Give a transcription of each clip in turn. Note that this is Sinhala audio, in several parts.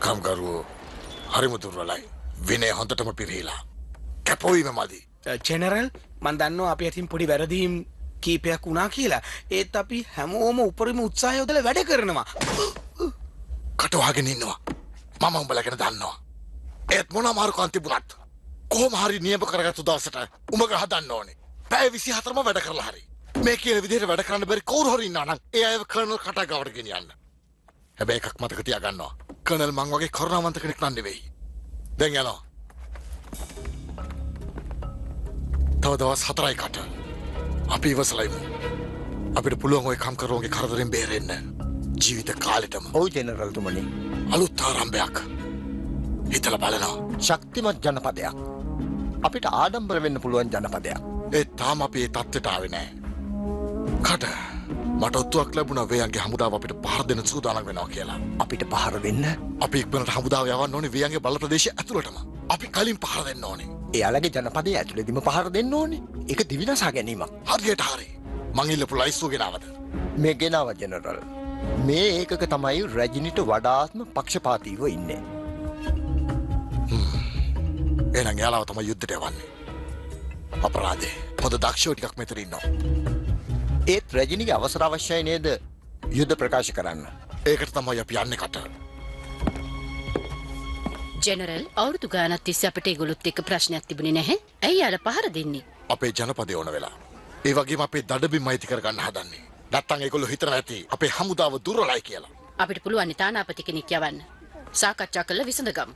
කම්කරුවෝ හරිම දුර්වලයි. විනය හොඳටම පිරිහිලා. කැපවීම මදි. ජෙනරල් මං දන්නවා අපි අතින් පොඩි වැරදීම් කීපයක් වුණා කියලා. ඒත් අපි හැමෝම උපරිම උත්සාහය යොදලා වැඩ කරනවා. කට වහගෙන ඉන්නවා. මම උඹලා ගැන දන්නවා. ඒත් මොන අමාරුකම් තිබුණත් කොහොම හරි නියම කරගත්තු දවසට උඹ ගහදන්න ඕනේ. පැය 24ම වැඩ කරලා හරි. මේ කියන විදිහට වැඩ කරන්න බැරි කවුරු හරි ඉන්නවා නම් ඒ අයව කර්නල් කටා ගාවට ගෙනියන්න. හැබැයි එකක් මතක තියාගන්නවා. කර්නල් මං වගේ කරුණාවන්ත කෙනෙක් නන් නෙවෙයි. දැන් යනවා. තව දවස් 4යි කට. අපි ඉවසලා ඉමු. අපිට පුළුවන් ওই කම්කරුවන්ගේ කරදරෙන් බේරෙන්න. ජීවිත කාලෙටම. ඔව් ජෙනරල් තුමනි. අලුත් ආරම්භයක්. හිතලා බලනවා. ශක්තිමත් ජනපදයක්. අපිට ආඩම්බර වෙන්න පුළුවන් ජනපදයක්. ඒ තාම අපි ඒ තත්ත්වයට ආවේ නෑ. කට මට ඔත්තුවක් ලැබුණා වේයන්ගේ හමුදාව අපිට පහර දෙන්න සූදානම් වෙනවා කියලා. අපිට පහර දෙන්න? අපි ඉක්මනට හමුදාව යවන්න ඕනේ වේයන්ගේ බල ප්‍රදේශය ඇතුළටම. අපි කලින් පහර දෙන්න ඕනේ. එයාලගේ ජනපදයේ ඇතුළේදීම පහර දෙන්න ඕනේ. ඒක දිවිනසා ගැනීමක්. හරියට හරි. මං ඉල්ලපු ලයිස්තුව ගෙනාවද? මේ ගෙනාව ජෙනරල්. මේ ඒකක තමයි රජිනිට වඩාත්ම පක්ෂපාතීව ඉන්නේ. එහෙනම් එයාලව තමයි යුද්ධයට යවන්නේ. අපරාධේ. හොඳ දක්ෂයෝ ටිකක් මෙතන ඉන්නවා. ඒත් රජිනිගේ අවසර අවශ්‍යයි නේද යුද්ධ ප්‍රකාශ කරන්න? ඒකට තමයි අපි යන්නේ කට. ජෙනරල් අවුරුදු ගානක් තිස්සේ අපිට ඒගොල්ලොත් එක්ක ප්‍රශ්නයක් තිබුණේ නැහැ. ඇයි යාලා පහර දෙන්නේ? අපේ ජනපදය ඕන වෙලා. ඒ වගේම අපේ දඩබිම් අයිති කරගන්න හදන්නේ. නැත්තම් ඒගොල්ලෝ හිතනවා ඇති අපේ හමුදාව දුර්වලයි කියලා. අපිට පුළුවන් තානාපති කෙනෙක් යවන්න. සාකච්ඡා කරලා විසඳගමු.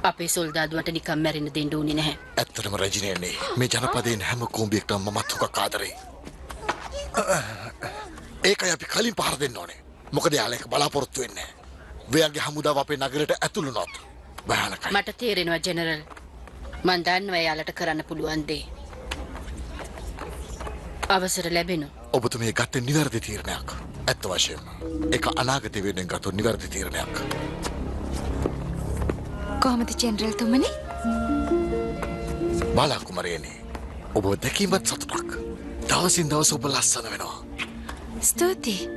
අපේ සොල්දාදුවන්ට නිකන් මැරෙන්න දෙන්න ඕනේ නැහැ. ඇත්තටම රජිනේනේ මේ ජනපදයෙන් හැම කූඹියෙක්ටම මමත් හුඟක් ආදරේ. ඒකයි අපි කලින් පහර දෙන්න ඕනේ. මොකද යාලා ඒක බලාපොරොත්තු වෙන්නේ නැහැ. වේයන්ගේ හමුදාව අපේ නගරයට ඇතුළු වුණොත් භයානකයි. මට තේරෙනවා ජෙනරල්. මං දන්නවා එයාලට කරන්න පුළුවන් දේ. අවසර ලැබෙනවා. ඔබතුමිය ගත්තේ නිවැරදි තීරණයක්. ඇත්ත වශයෙන්ම ඒක අනාගතය වෙනුවෙන් ගත්ත නිවැරදි තීරණයක්. කොහොමද ජෙනරල් තුමනි? බාලා කුමරේනේ ඔබ දැකීමත් සතුටක්. දවසින් දවස ඔබ ලස්සන වෙනවා. ස්තුතියි.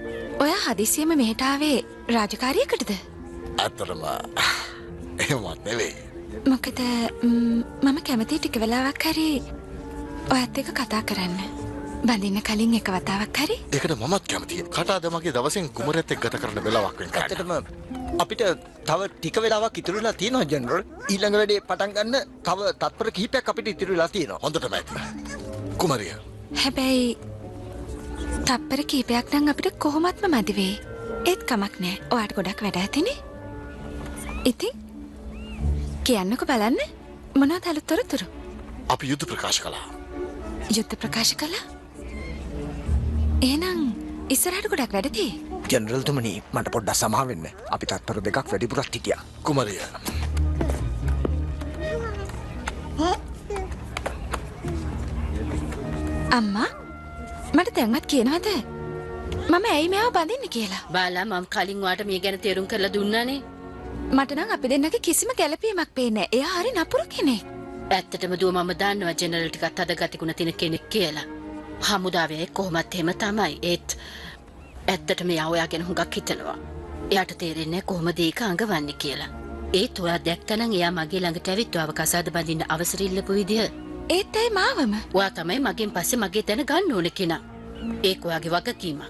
ඔයා හදිසියෙම මෙහෙට ආවේ රාජකාරියකටද? ඇත්තටම එහෙමවත් නෙවෙයි. මොකද මම කැමති ටික වෙලාවක් හරි ඔයත් එක්ක කතා කරන්න. බඳින්න කලින් එක වතාවක් හරි. ඒකට මමත් කැමතියි. කට අද මගේ දවසෙන් කුමරයත් එක්ක ගත කරන වෙලාවක් වෙන් කරන්න. ඇත්තටම අපිට තව ටික වෙලාවක් ඉතුරු වෙලා තියෙනවා ජෙනරල්. ඊළඟ වැඩේ පටන් ගන්න තව තත්පර කිහිපයක් අපිට ඉතුරු වෙලා තියෙනවා. හොඳටම ඇති. කුමරිය. හැබැයි තත්පර කිහිපයක් නම් අපිට කොහොමත්ම මදි වෙයි. ඒත් කමක් නෑ. ඔයාට ගොඩක් වැඩ ඇතිනේ. ඉතින් කියන්නකෝ බලන්න මොනවද අලුත් තොරතුරු? අපි යුද්ධ ප්‍රකාශ කළා. යුද්ධ ප්‍රකාශ කළා? එහෙනම් ඉස්සරහට ගොඩක් වැඩ තියෙයි. ජෙනරල් තුමනි මට පොඩ්ඩක් සමා වෙන්න. අපි තත්පර දෙකක් වැඩිපුරත් හිටියා. කුමරිය. අම්මා මට දැන්වත් කියනවද මම ඇයි මෙයාව බඳින්නේ කියලා? බාලා මම කලින් ඔයාට මේ ගැන තේරුම් කරලා දුන්නානේ. මට නම් අපි දෙන්නගේ කිසිම ගැළපීමක් පේන්නේ නැහැ. එයා හරි නපුරු කෙනෙක්. ඇත්තටම දුව මම දන්නවා ජෙනරල් ටිකක් අද ගතිගුණ තියෙන කෙනෙක් කියලා. හමුදාවේ කොහොමත් එහෙම තමයි. ඒත් ඇත්තටම එයා ඔයා ගැන හුඟක් හිතනවා. එයාට තේරෙන්නේ කොහොමද ඒක අඟවන්නේ කියලා. ඒත් ඔයා දැක්කනම් එයා මගේ ළඟට ඇවිත් ඔයාව කසාද බඳින්න අවසර ඉල්ලපු විදිය. ඒත් ඇයි මාවම? ඔයා තමයි මගෙන් පස්සේ මගේ තැන ගන්න ඕන කෙනා. ඒක ඔයාගේ වගකීමක්.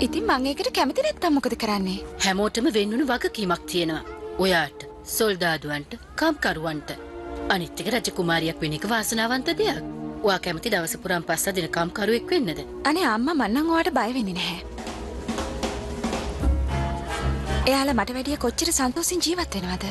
ඉතින් මං ඒකට කැමති නැත්තම් මොකද කරන්නේ? හැමෝටම වෙන්නුණු වගකීමක් තියෙනවා. ඔයාට, සොල්දාදුවන්ට, කම්කරුවන්ට. අනිත් එක රජ කුමාරියක් වෙන එක වාසනාවන්ත දෙයක්. ඔයා කැමති දවස පුරාම පස්ස දින කම්කරුවෙක් වෙන්නද? අනේ අම්මා මං නම් ඔයාට බය වෙන්නේ නැහැ. එයාලා මට වැඩිය කොච්චර සන්තෝෂෙන් ජීවත් වෙනවද?